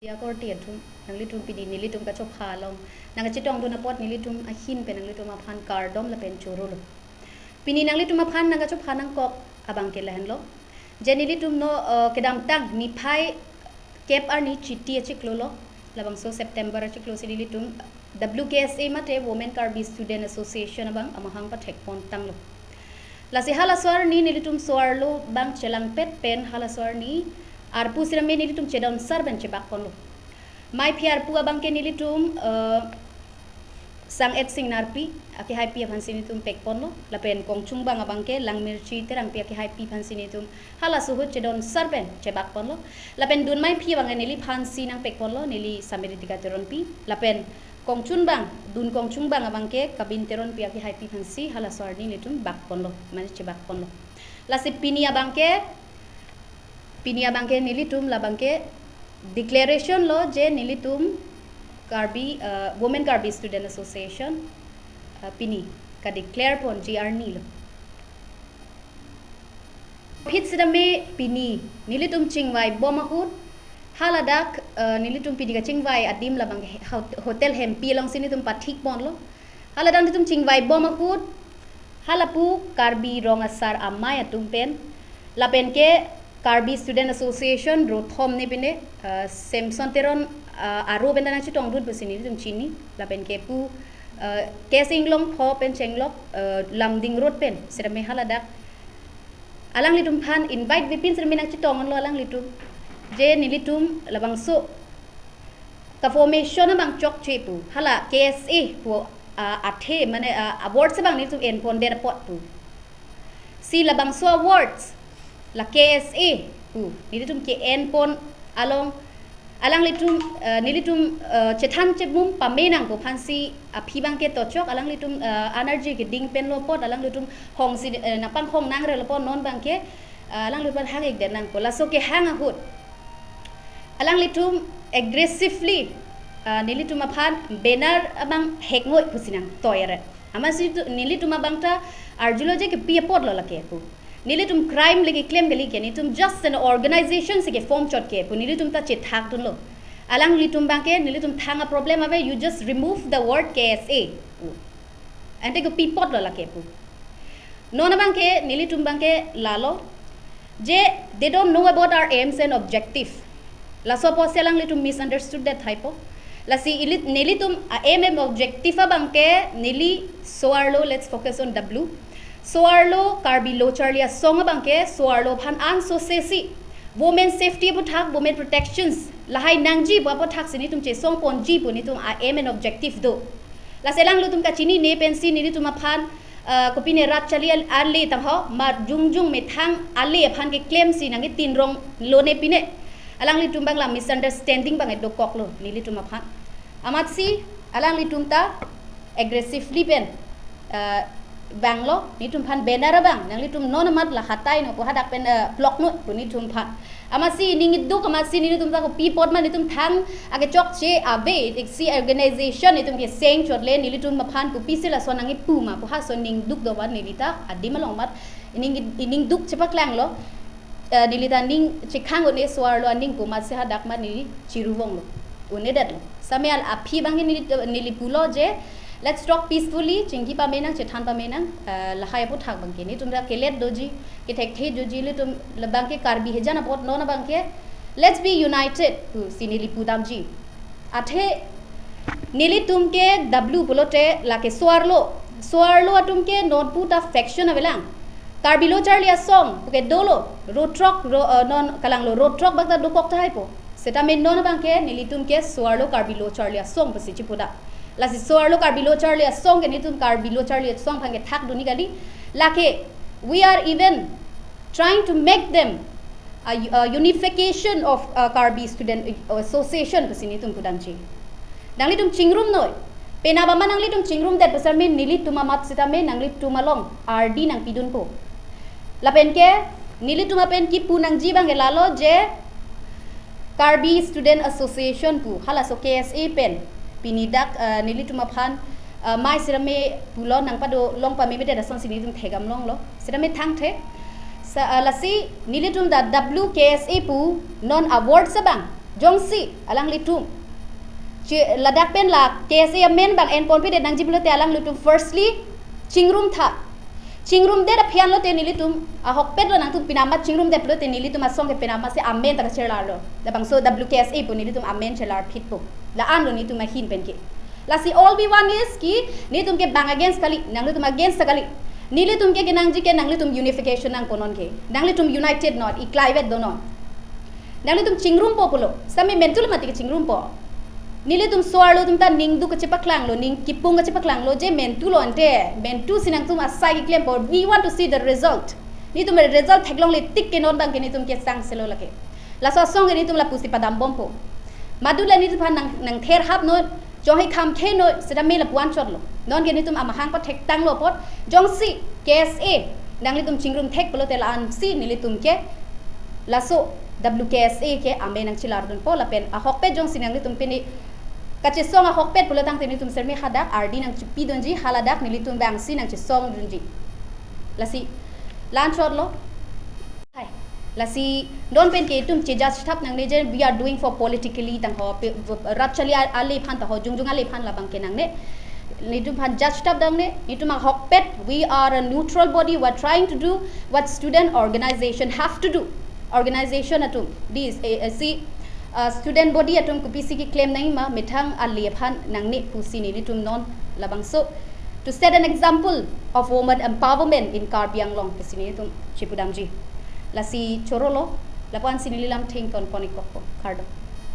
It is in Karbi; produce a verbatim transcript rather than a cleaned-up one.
Akorte atum, nanglitum pini nelitum kachopha along nangkachetongdun apot nelitum ahin pen nanglitum aphan kardom lapen chorolo. Pini nanglitum aphan nangkachopha nangkok abang ke lahenlo. Je nelitum non, eh, kedamtang niphai kep arni Chiti achiklo lo, labangso September achiklo si nelitum W K S A mate Women Karbi Student Association abang amahang pathekpon tanglo. Lasi halaso arni nelitum so-arlo abang chelangpet pen halaso arni arpu sitame nelitum chedon sar pen chebakponlo. Maiphi arpu abang ke nelitum, eh, Sang-et Singnarpi akehaipi aphansi nelitum pekponlo, lapen Kongchungbang abang ke Langmirchi Terangpi akehaipi aphansi nelitum halaso ahut chedon sar pen chebakponlo. Lapen dun maiphi abang ke neliphansi nangpekponlo, neli Samiritika Teronpi. Lapen Kongchungbang, dun Kongchungbang abang ke Kabin Teronpi akehaipi aphansi halaso arni nelitum bakponlo, mane chebakponlo. Lasi pini abang ke, pini abang ke nelitum labang ke declaration lo je nelitum Karbi, eh, Women Karbi Student Association, eh, pini kadeclare ponji arni lo. Phit sitame pini nelitum chingvaibom ahut, haladak, eh, nelitum pini kachingvai adim labang he-, hot-, Hotel Hempi alongsi nelitum pathikponlo. Haladak nelitum chingvaibom ahut, halapu Karbi Rong Asar Amei atum pen, lapen ke Karbi Student Association rothom ne pine, eh, Samson Teron, eh, aro pen ta nangchetongdun pusi nelitum chini, lapen ke pu, eh, K S Inglongpho pen chenglok, eh, Lumding Road pen sitame haladak alanglitum aphan invite vepin sitame nangchetonglo alanglitum. Je nelitum labangso ka-formation abang chokche pu, hala K S A pu, ah, athe mane, ah, awards abang nelitum enpondet apot pu. Si labangso awards la K S A pu nelitum ke-enpon along alanglitum, eh, nelitum, eh, chethan chemum pame nangpo aphansi aphi abang ke tochok alanglitum, eh, energy keding penlo apot alanglitum hongsi, eh, nangpanghong nangrelo apot non abang ke, eh, alanglitum hang-ikdet nangpo. Laso kehang ahut alanglitum aggressively, eh, nelitum aphan banner abang hekngoi pusi nangtoi eret. Amatsi tu, nelitum abang ta arjulo je kepi apotlo lake pu. Nelitum crime le keklem kali ke, nelitum just an organization si ke-form chot ke pu, nelitum ta chethakdunlo. Alanglitum abang ke, nelitum thang a-problem ave, you just remove the word K S A pu. Ante kepi apotlo lake pu. Non abang ke, nelitum abang ke lalo je they don't know about our aims and objective. Laso apotsi alanglitum misunderstood det haipo. Lasi ili, nelitum a-aim and objective abang ke neli so-arlo, let's focus on W. So-arlo Karbi Lo Charli Asong abang ke so-arlo aphan ansose si women safety aputhak, women protections lahai nangji pu aputhak si nelitum chesongponji pu nelitum a-aim and objective do. Lasi alanglitum kachinine pensi nelitum aphan, eh, kopine rat charli al-, ale tangho, ma jongjong methang ale aphan keklemsi nangketinronglo ne pine. Alanglitum abang la misunderstanding abang edokoklo nelitum aphan. Amatsi alanglitum ta aggressively pen, eh, vanglo, nelitum aphan banner abang, nanglitum non amat la hatai non pu hadak pen, eh, ploknon pu nelitum aphan. Amatsi ning iduk, amatsi nelitum ta kopi apot ma nelitum thang akechokche ave, iksi organization nelitum keseng chotle nelitum aphan kopisi lason nangkipu ma pu halaso ning duk do abang neli ta adim along amat ining, ining duk chepaklanglo, eh, neli ta ning chekhang un-e so-arlo aning pu amatsi hadak ma neli chiruvonglo, un-edetlo. Sitame al aphi abang ke neli, neli pulo je, let's talk peacefully, chingki pame nang, chethan pame nang, eh, lahai aputhak abang ke. Nelitum ta kelet doji, kethekthe doji, nelitum labang ke Karbi hejan apot non abang ke, let's be united pusi neli pudamji. Athe nelitum ke W pulote lake so-arlo. So-arlo atum ke non pu ta faction avelang. Karbi Lo Charli Asong pu ke dolo, ro throk, ro, eh, non kalanglo ro throk bak ta dokok tahai po. Sitame non abang ke nelitum ke so-arlo Karbi Lo Charli Asong pusi chipudam. Lasi so-arlo Karbi Lo Charli Asong ke nelitum Karbi Lo Charli Asong aphan kethakdun ni kali. Lake, we are even trying to make them a, a unification of, uh, Karbi Student Association pusi nelitum pudamji. Nanglitum chingrumnoi. Penap amat nanglitum chingrumdet pu sitame nelitum amat sitame nanglitum along ardi nangpidunpo. Lapen ke nelitum apen kipu nangji abang ke lalo je Karbi Student Association pu halaso K S A pen pini dak, eh, nelitum aphan, eh, mai sitame pulo nangpadolong pamemedet asonsi nelitum thekdam longlo. Sitame thangthe. Sa, eh, lasi nelitum ta W K S A pu non awards abang Jongsi alanglitum che ladak pen la K S A amen bang enponpedet nangji pulote alanglitum firstly chingrum tha. Chingrum det aphian lote nelitum ahokpet lo nangtum pinama chingrum det pulote nelitum asong ke pinama si amen ta kachelarlo. Labangso W K S A pu nelitum amen chelar phitpo. La-an lo nelitum ahin pen ke. Lasi all we want is ki nelitum ke bang against kali, nanglitum against ta kali. Nelitum ke kenangji ke nanglitum unification nangpo non ke. Nanglitum united non, iklaivet do non. Nanglitum chingrumpo pulo. Sami mentu lo mati ke chingrumpo. Nelitum so-arlo atum ta ning duk kachepaklanglo, ning kipung kachepaklanglo, je mentu lo ante, mentu si nangtum asai keklempo. We want to see the result. Nelitum result theklongle tik ke non bang ke nelitum ke sangselo lake. Laso asong ke nelitum lapusi padambompo. Madula nelitum aphan nang, nangther hap non, jonghe kham khe non, seta me lapu-an chotlo. Non ke nelitum amahang pathektanglo apot, jongsi K S A nanglitum chingrum thek pulote la-an si nelitum ke laso W K S A ke amen nangchelardunpo lapen ahokpet jongsi nanglitum pini kachesong ahokpet pulo tangte nelitum sirme hadak ardi nangchipidunji, haladak nelitum bang si nangchesongdunji. Lasi la-an chotlo. Hai. Lasi non pen ke itum che judge thap nangne je we are doing for politically tang ho, pe, v-, rat chali a-, ale aphan ta ho, jongjong ale aphan labang ke nangne. Nelitum aphan judge thap nangne, nelitum ahokpet, we are a neutral body, we are trying to do what student organization have to do. Organization atum, this, eh, eh, si, uh, student body atum kopisi keklem nangji ma, methang ale aphan nangne pusi nelitum non labangso to set an example of woman empowerment in Karbi Anglong pusi nelitum chipudamji. Lasi chorolo, lapu-an si neli lam thengton pon-ik kokpo, kardom.